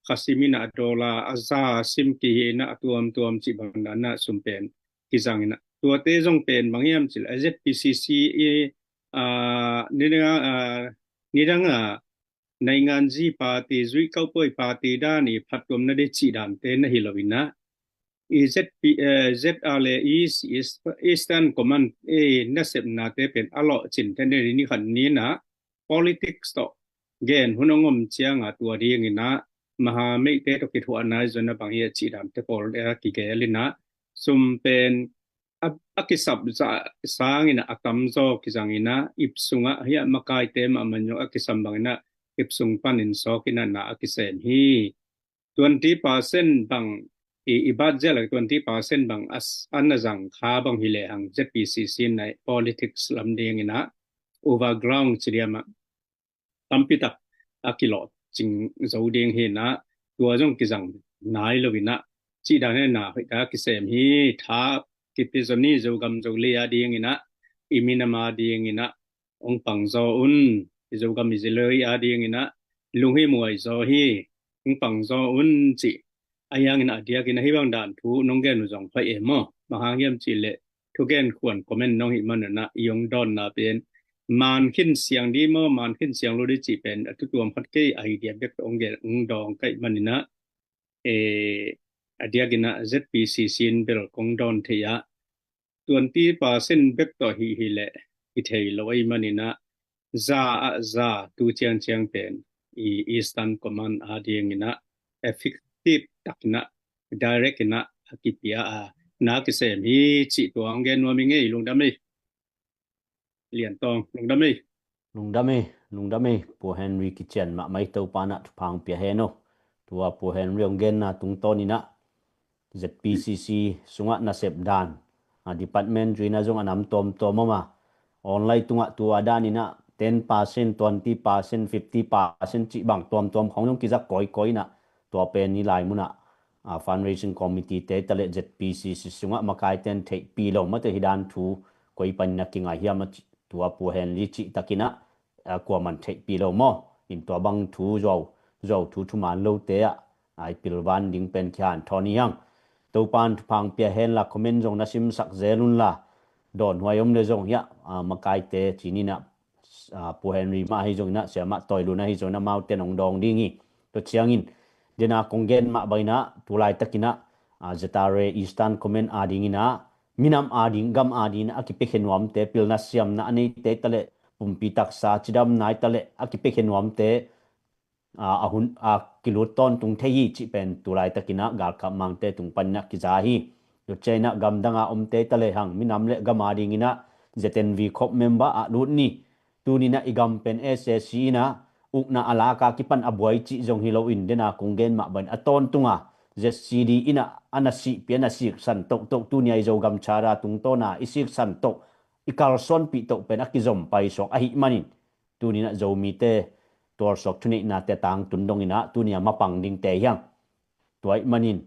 kha sim in ah a dollar a za sim kihih in ah a tuamtuam cih bang dan ah sum pen kizang in ah tuate zong pen bang hiam cih leh a Z P C C i, a, nidang a, a, nidang a nainganzi party, zuihkauhpuai party dan i phattuamna ding cih dante na hi lo in ah, i Z P, eh, Z R A, East, East, Eastern Command, eh, nasepnate pen a lawh cin te ni, ni khat ni in ah politics tawh gen hun hong om ciang a tua ding in ah maha meite tawh kithuah nai zong a bang hi a cih dante pawl a kigel in ah sum pen a, a kisap zah sang in ah a tamzaw kizang in ah ip sung ah hi a makaite mahmah zong a kisam bang in ah ip sung panin sawk in ah na a kisem hi. Twenty percent bang i, i budget lak twenty percent bang a s-, a na zang kha bang hi lehang Z P C C in ah politics lam ding in ah overground ci diam ah tampi tak a kilawh cing zo ding hi in ah tua zong kizang nai lo in ah cih dan in ah hoih tak a kisem hi. Tha kipi zaw ni, Zogam Zolei a ding in ah, i minam a ding in ah hong pang zaw un, i Zogam i Zolei a ding in ah lunghimhuai zaw hi, hong pang zaw un cih. A hiangin a diakin a hi bang dan thu nong gen uh zong hoih e maw? Bang hang hiam cih leh thugen khuan comment nong hih manin ah i hong dawnna pen man khin siang ding maw, man khin siang lo ding cih pen a thutuam khat kei a hi diak bek hong gen, hong dawng ka hih manin ah, eh, a diakin ah Z P C C in bel kong dawn thei ah twenty percent bek tawh hi hi leh hi thei lo ahih manin ah za ah za tu ciangciang pen i Eastern Command a ding in ah effective tak in ah direct in ah a kipia a na kisem hi cih tua hong gen nuam ing ei. Lungdam ei. Lian Tawng, lungdam ei. Lungdam ei, lungdam ei. Pu Henry kician mahmah ei, Topa in ah thupha hong pia hen aw. Tua Pu Henry hong genna tungtawn in ah Z P C C sungah nasep dan, a department zui in ah zong a nam tuamtuam om a, online tungah tua dan in ah ten percent, twenty percent, fifty percent cih bang tuamtuam khawng zong kizak kawikawi in ah tua pen i lai mun ah, a, fundraising committee te ta leh Z P C C sungah makaite in theihpih lo mate hi dan thu koi panin a kingai hiam a ci, tua Pu Henry cih takin ah, a, kuaman theihpih lo maw? In tua bang thu zuau, zuau thu thuman lote ah, a, i pilvan ding pen kihanthawn hi hang. Topa in thupha hong pia hen la, comment zong na simsak zel un la, dawnhuai om leh zong hiah, a, makaite ci ni in ah, a, Pu Henry mah ahi zongin ah, Siamah Tawi Lun ahi zongin ah, amaute in hong dawng ding hi. Tua ciangin, dena kong gen mah bangin ah, tu laitakin ah, a, Z R A Eastern Command a ding in ah, minam a ding, gam a ding in ah a kipiakhia nuamte, pilna siamna a neite ta leh, pumpi taksa cidamna hi ta leh a kipiakhia nuamte, a, a hun a kilut tawntung thei hi cih pen tu laitakin ah galkap mangte tung panin ah kiza hi. Tua ciangin ah gamdang a omte ta lehang minam leh gam a ding in ah Z N V Corps member a lut ni. Tuni in ah i gam pen S A C in ah ukna a lak a kipan a buai cih zong hi loin, dena kong gen mah bangin a tawntung a Z C D in ah a na sihpih, a na siksan tohtoh, tuni a i Zogam Charter tungtawn a i siksan toh, i kalsuanpih toh pen a kizom paisuak ahih manin, tuni in ah Zomite tualsuak thuneihnate a tangtun dongin ah tuni a mapang dingte hi hang. Tua ahih manin,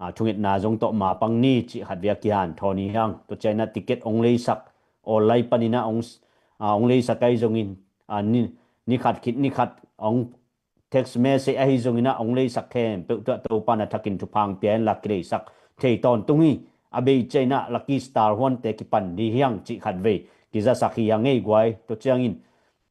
a, thungetna zong tawh mapang ni cih khatvei a kihanthawn hi hang. Tua ciangin ah ticket hong leisak, online panin ah hong, a, hong leisak ahi zongin, a, ni, ni khat khit ni khat hong text message ahi zongin ah hong leisak khempeuh tungah Topa in a thakin thupha hong pia hen la, kileisak thei tawntung hi. A bei ciangin ah Lucky Star huante kipan ding hi hang cih khatvei kizasak hi hang ei guai. Tua ciangin,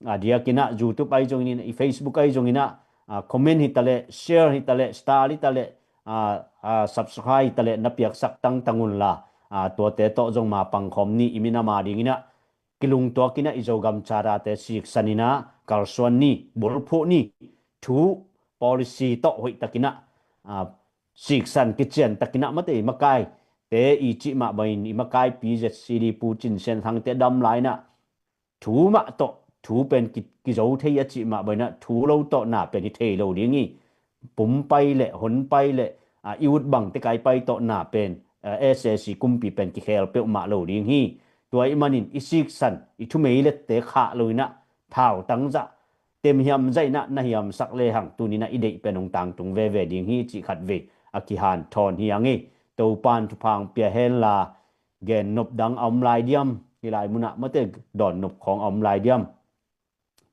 a, diakin ah YouTube ahi zongin, i Facebook ahi zongin ah, a, comment hi ta leh, share hi ta leh, star hi ta leh, a, a, subscribe hi ta leh na piaksak tangtang un la, a, tuate tawh zong mapang khawm ni. I minam a ding in ah kilungtuak in ah i Zogam Charter-te siksan in ah kalsuan ni, bulphuh ni. Thu, policy tawh hoihtakin ah, a, siksan kician takin ah mate, i makaite i cih mah bangin i makaipi Z C D Pu Cin Sian Thangte a dam lai in ah thu mah tawh, thu pen ki, kizo thei a cih mah bangin ah thu lo tawh na pen hi thei lo ding hi. Pum pai leh, hon pai leh, a, i ut bangte kai pai tawh na pen eh, S A C kumpi pen kikhel peuhmah lo ding hi. Tua ahih manin i siksan, i thumei lette khah lo inah, thautang zah, temhiam zah inah na hiamsak lehang, tuninah i deih pen hong tangtung veve ding hi cih khatvei a kihanthawn hi hang hi. Topan thupha hong pia henla, gennop dang a om lai diam? Hi lai munah mate dawnnop khawng a om lai diam?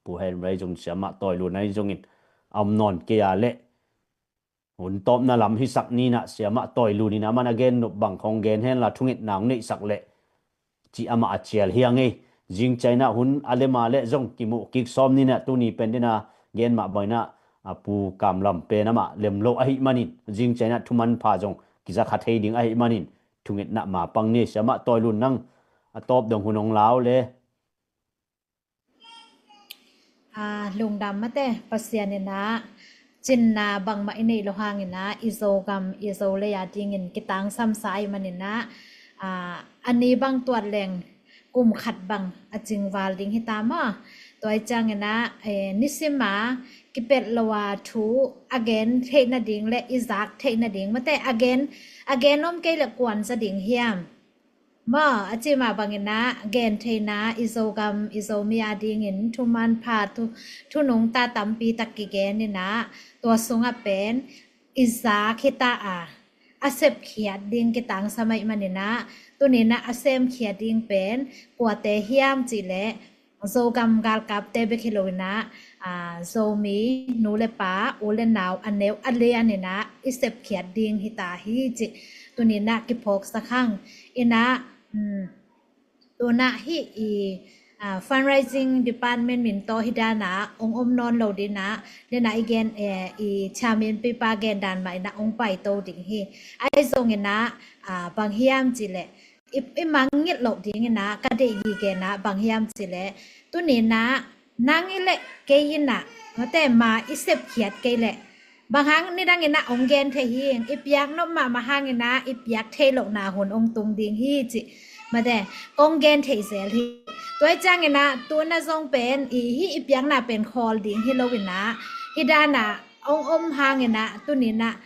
Pu Henry zong, Siamah Tawi Lun ahi zongin a om nawn kei a leh, hun tawpna lam hisak ninah Siamah Tawi Lun inah man a gennop bang khawng gen henla, thungetna hong neihsak leh cih amah a cial hi hang hi. Zingciang inah hun a lem a leh zong kimuh kik sawm ninah, tuni pen dinah gen mah bang inah a Pu Kam Lam pen amah lem lo ahih manin, zingciang inah thumanpha zong kiza kha thei ding ahih manin, thungetna ma pang ni. Siamah Tawi Lun, nang a tawp dong hun hong lau le. A, lungdam mate, Pasian inah cinna bangmah i neih loh hang inah i Zogam, i Zolei a dingin kitangsamsa ahih man inah, a, a ni bang tuat leng kum khat bang a cingval ding hi ta maw? Tua ahih ciang inah, eh, nisim a kipelh lo a thu a gen theih nading le i zak theih nading mate, a gen, a gen om kei leh kuan za ding hiam? Maw, a cih mah bang inah gen theihna, i Zogam, i Zomi a dingin thumanpha, thu, thu nungta tampi tak kigen inah, tua sungah pen i zak hi ta a, a sepkhiat ding kitangsam ahih man inah, tuni inah a semkhiat ding pen kuate hiam cih leh, Zogam galkapte bek hi lo inah, a, Zomi nu le pa, u le nau, a neu a lian inah i sepkhiat ding hi ta hi cih tuni inah kiphawksak hang. Inah, um, tu inah hih i, a, fundraising department min tawh hih dan a hong om nawn lo ding inah, dena i gen, eh, i chairman pipa gen dan mah inah hong paito ding hi. Ahi zong inah, a, bang hiam cih leh, i, i mangngilh loh ding inah ka deih gige inah bang hiam cih leh, tuni inah nang i le kei inah, mate, ma i sepkhiat kei leh, bang hang nidang inah hong gen thei hi, i piak nop mahmah hang inah i piak theih lohna hun hong tung ding hi cih, mate, kong gen thei zel hi. Tua ahih ciang inah tu inah zong pen i, hih i piakna pen khawl ding hi lo inah, hih dan a hong om hang inah, tuni inah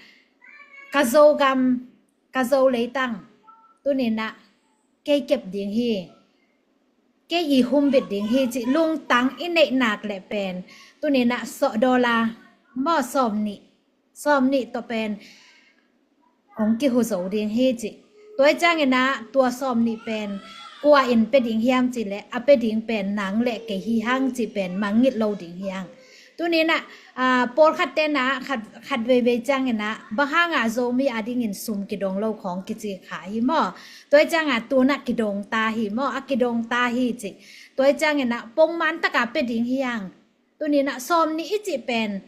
ka Zogam, ka Zolei tang, tuni inah kei kep ding hi, kei i humbit ding hi cih lungtang i neih nak leh pen, tuni inah sawh dollar maw, sawm nih, sawm nih tawh pen hong kihu zo ding hi cih. Tua ahih ciang inah tua sawm nih pen kua in pia ding hiam cih leh, a pia ding pen nang le kei hi hang cih pen mangngilh lo ding hi hang. Tuni inah, a, pawlkhatte inah khat, khat veivei ciang inah, bang hang a Zomi a dingin sum kidong lo khawng kici kha hi maw? Tua ahih ciang a tu inah kidong ta hi maw? A kidong ta hi cih. Tua ahih ciang inah pongman tak a pia ding hi hang. Tuni inah sawm nih i cih pen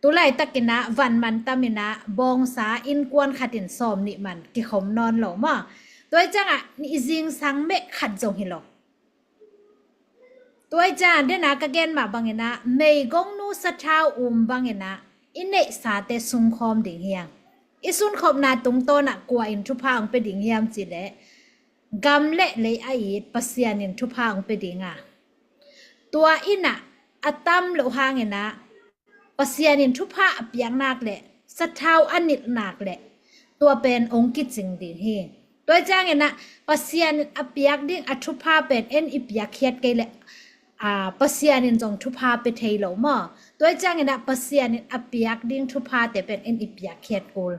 tu laitak inah van man tam inah bawngsa innkuan khat in sawm nih man kikhom nawn lo maw? Tua ahih ciang a i zingsang meh khat zong hi lo. Tua ahih ciang a dena ka gen mah bang inah meigongnu sathau um bang inah i neihsate sungkhawm ding hi hang. I sunkhopna tungtawn ah kua in thupha hong pia ding hiam cih leh, gam le lei a it Pasian in thupha hong pia ding a, tua inah a tam loh hang inah Pasian in thupha a piak nak leh, sathau a nilh nak leh, tua pen hong kicing ding hi. Tua ahih ciang inah Pasian in a piak ding a thupha pen en i piakkhiat kei leh, a, Pasian in zong thupha pia thei lo maw? Tua ahih ciang inah Pasian in a piak ding thuphate pen en i piakkhiat kul,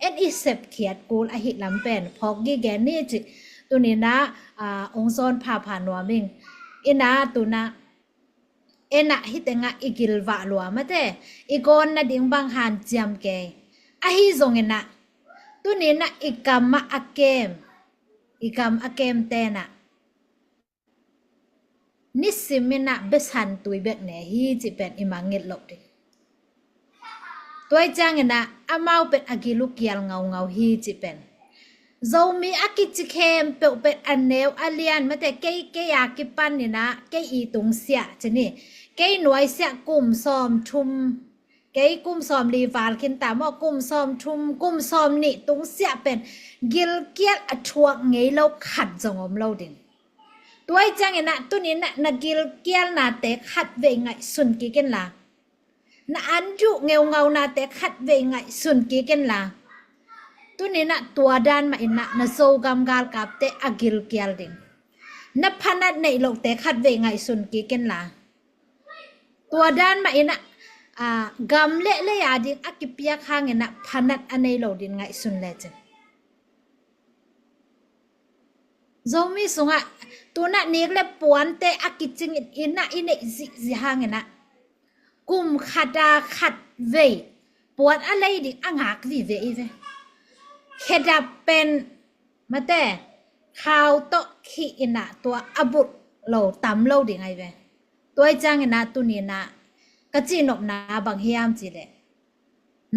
en i sepkhiat kul ahih lam pen phawk gige ni cih tuni inah, a, hong zawn phapha nuam ing. Inah tu inah, en ah hih tengah i gilvah lua mate, i gawn nading bang hanciam kei. Ahi zong inah, tuni inah i kam ah a kem, i kam a kemte inah nisim inah besan tui bek ne hi cih pen i mangngilh loh ding. Tua ahih ciang inah amau pen a gil uh kial ngaungau hi cih pen, Zomi a kici khempeuh pen a neu a lian mate, kei, kei a kipan inah kei i tungsiah ci ni, kei nuaisiah kum sawm thum, kei kum sawm li val khin ta maw, kum sawm thum, kum sawm nih tungsiah pen gilkial a thuak ngei lo khat zong om lo ding. Tua ahih ciang inah tuni inah na gilkialnate khat vei ngaihsun kik inla, na an duh ngeungaunate khat vei ngaihsun kik inla, Tuni-in ah tua dan mah in ah na Zogam galkapte a gilkial ding. Na phanat neih lohte khatvei ngaihsun kik in la. Tua dan mah in ah, aa, gam le lei a ding a kipiak hangin ah phanat a nei lo ding ngaihsun lecin. Zomi sungah tu-in ah nik le puante a kicing in, in ah i neih zihzih hangin ah kum khat a khatvei puan a lei ding a ngak vive i ve. Khedap pen mate khau tawh khih in ah tua a bulh lo tam lo ding ahi ve. Tua ahih ciangin ah tuni-in ah ka cihnopna bang hiam cih leh,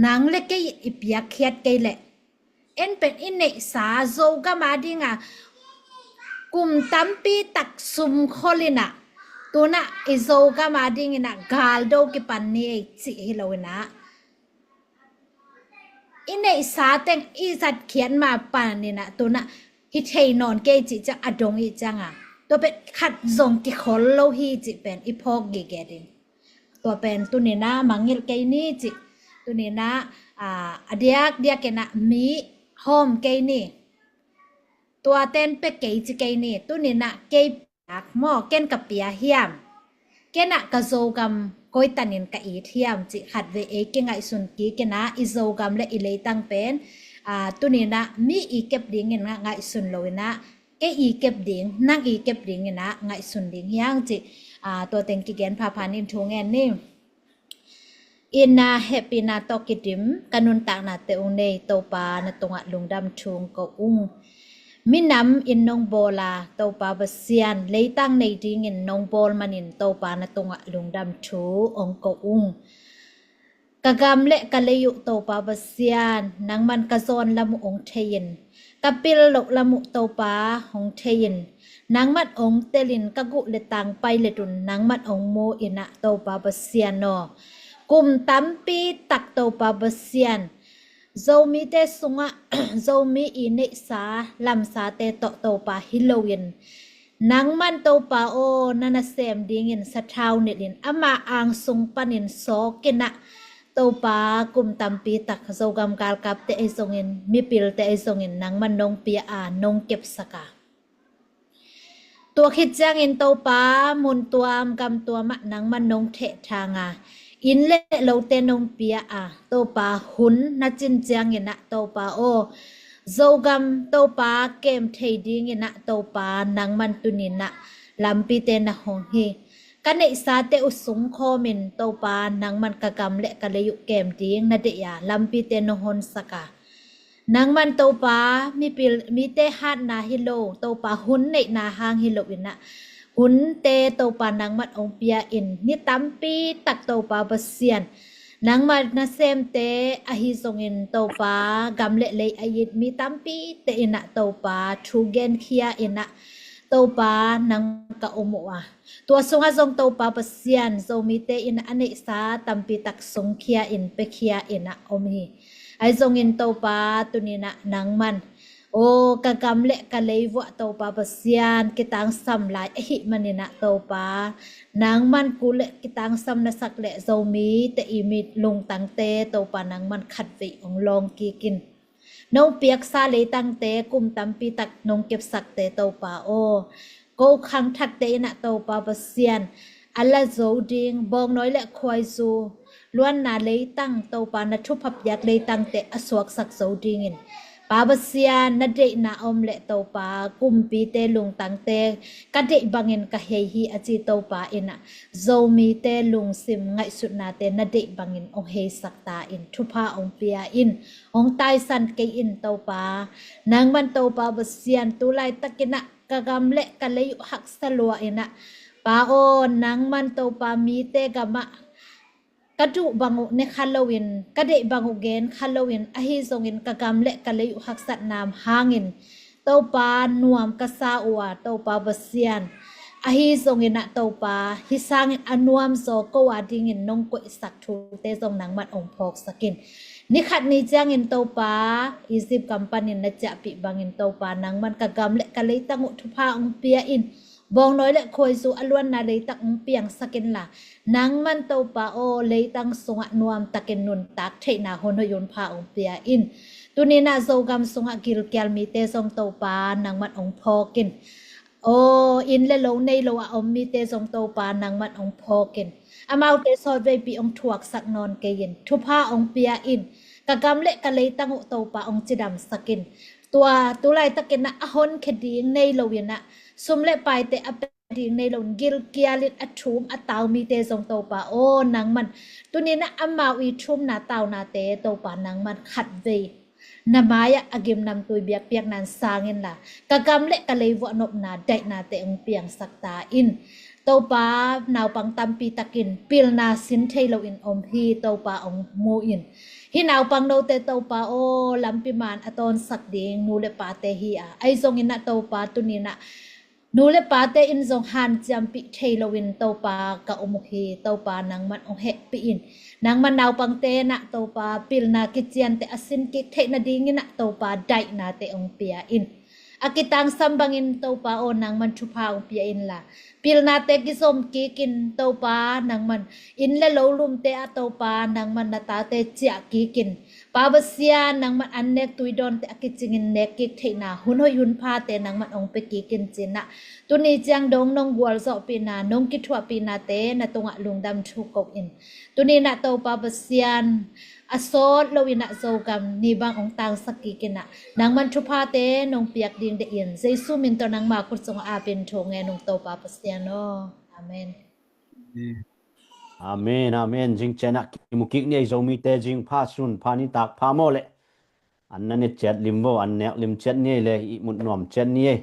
nang le kei i piakkhiat kei leh, en pen i neihsa Zogam a ding a kum tampi tak sum khol in ah, tu-in ah i Zogam a dingin ah galdo kipan ni ei cih hi lo in ah, i neihsa teng i zatkhiat ma panin ah tu-in ah hi thei nawn kei cih ciang a dong i ciang a, tua pen khat zong kikhol lo hi cih pen i phawk gige ding. Tua pen tuni-in ah mangngilh kei ni cih. Tuni-in ah, aa, a diakdiakin ah mi hawm kei ni. Tua ten pia kei ci kei ni. Tuni-in ah kei piak maw, ken ka pia hiam, ken ah ka Zogam koitanin ka it hiam cih khatvei ei kingaihsun kik in ah i Zogam le i leitang pen, aa, tuni-in ah mi i kep dingin ah ngaihsun lo in ah, kei i kep ding, nang i kep dingin ah ngaihsun ding hi hang cih, aa, tua teng kigen phapha ning, thu ngen ni. Inn ah hehpihna tawh kidim ka nuntaknate ung nei Topa na tungah lungdam thu ong ko ung. Minam inn nong bawl a Topa Pasian, leitang nei dingin nong bawl manin Topa na tungah lungdam thu ong ko ung. Ka gam le ka lei uh Topa Pasian, nangman ka zawn lam uh ong thei in, ka pil loh lam uh Topa ong thei in, nangman ong tel in, ka guh le tang pai le tun nangman ong mu in ah Topa Pasian aw. Kum tampi tak Topa Pasian, Zomite sungah Zomi i neihsa lamsate tawh Topa hi lo in, nangman Topa aw, na nasem dingin sathau nilh in ama ang sung panin sawk in ah Topa, kum tampi tak Zogam galkapte ahi zongin, mipilte ahi zongin nangman nong pia a, nong kepsak a. Tua khit ciangin Topa, mun tuam gam tuam ah nangman nong thehthang a, inn le lote nong pia a, Topa, hun na cin ciangin ah Topa aw, Zogam Topa kem thei dingin ah Topa nangman tuni-in ah lampite na hong hi. Ka neihsate uh sungkhawmin Topa nangman ka gam le ka lei uh kem ding na deih a, lampite nong honsak a. Nangman Topa, mipil, mite hatna hi lo, Topa hun neihna hang hi lo in ah, hunte Topa nangman ong pia in, ni tampi tak Topa Pasian, nangman nasemte ahi zongin Topa, gam le lei a it mi tampite in ah Topa thu genkhia in ah, Topa nang ka om uh a, tua sungah zong Topa Pasian, Zomite in a neihsa tampi tak sungkhia in, piakhia in ah om hi. Ahi zongin Topa, tuni-in ah nangman, aw, ka gam le ka lei vuah Topa Pasian, kitangsam lai ahih manin ah Topa, nangman kul le kitangsam na sak le Zomite i mit lungtangte Topa nangman khatvei ong lawng kik in. Nong piaksa leitangte kum tampi tak nong kepsakte Topa aw, ko khangthakte in ah Topa Pasian, a la zo ding, bawngnawi le khuaizu luanna leitang Topa, na thupha piak leitangte a suaksak zo dingin, Pa Pasian, na deihna om le Topa, kumpite lungtangte ka deih bangin ka hei hi a ci Topa in ah, Zomite lungsim ngaihsutnate na deih bangin ong heisak ta in, thupha ong pia in, ong taisan kei in Topa. Nangman Topa Pasian, tu laitakin ah ka gam le ka lei uh haksa lua in ah, Pa aw, nangman Topa mite gamah ka duh bang uh ne kha loin, ka deih bang uh gen kha loin, ahi zongin ka gam le ka lei uh haksatna hangin Topa nuam ka sa uh a, Topa Pasian, ahi zongin ah Topa, hih sangin a nuamzaw ko a dingin nong koihsak thute zong nangman ong phawksak in. Ni khat ni ciangin Topa, Egypt gam panin na ciahpih bangin Topa, nangman ka gam le ka leitang uh thupha ong pia in, bawngnawi le khuaizu a luanna leitang ong piangsak in la, nangman Topa aw, leitang sungah nuamtakin nuntak theihna hun hoih hun pha ong pia in. Tuni-in ah Zogam sungah gilkial mite zong Topa nangman hong phawk in. Aw, inn le lo nei lo a om mite zong Topa nangman hong phawk in. Amaute sawtveipi hong thuaksak nawn kei in. Thupha hong pia in. Ka gam le ka leitang uh Topa hong cidamsak in. Tua tu laitakin ah a honkhia ding nei lo in ah, sum le paite a pia ding nei lo in, gilkial in a thum a tau mite zong Topa aw nangman tuni-in ah amau i thumna taunate Topa nangman khatvei na mai-ah a gimnamtui biakpiakna in sang inla, ka gam le ka leivuah nopna daihnate hong piangsak ta in. Topa, naupang tampi takin pilna sin thei loin om hi, Topa hong mu in. Hih naupang note Topa aw, lampi man a tawnsak ding nu le pate hi a, ahi zongin ah Topa tuni-in ah nu le pate in zong hanciampih thei loin Topa ka om uh hi, Topa nangman hong hehpih in. Nangman naupangte in ah Topa pilna kiciante a sin kik theih nadingin ah Topa daihnate hong pia in. A kitangsam bangin Topa aw nangman thupha hong pia inla, pilnate kizom kik in Topa nangman inn le lo lumte ah Topa nangman na tate ciah kik in. Pa Pasian nangman an nek tui dawnte a kicingin nek kik theihna hun hoih hun phate nangman hong pia kik in ci-in ah, tuni ciang dong nong gualzawhpihna, nong kithuahpihnate na tungah lungdam thu ko in. Tuni-in ah Topa Pasian a sawt loin ah Zogam ni bang hong tangsak kik in ah, nangman thuphate nong piak ding deih in, Jesu min tawh nangma khut sungah apin thu ngen ung Topa Pasian aw. Amen. Amen, amen. Zing ciang ah kimu kik ni ei, Zomite zing pha sun pha nitak pha maw le. An na ne ciat lim vo, an nek lim ciat ni ei le, ihmut nuam ciat ni ei.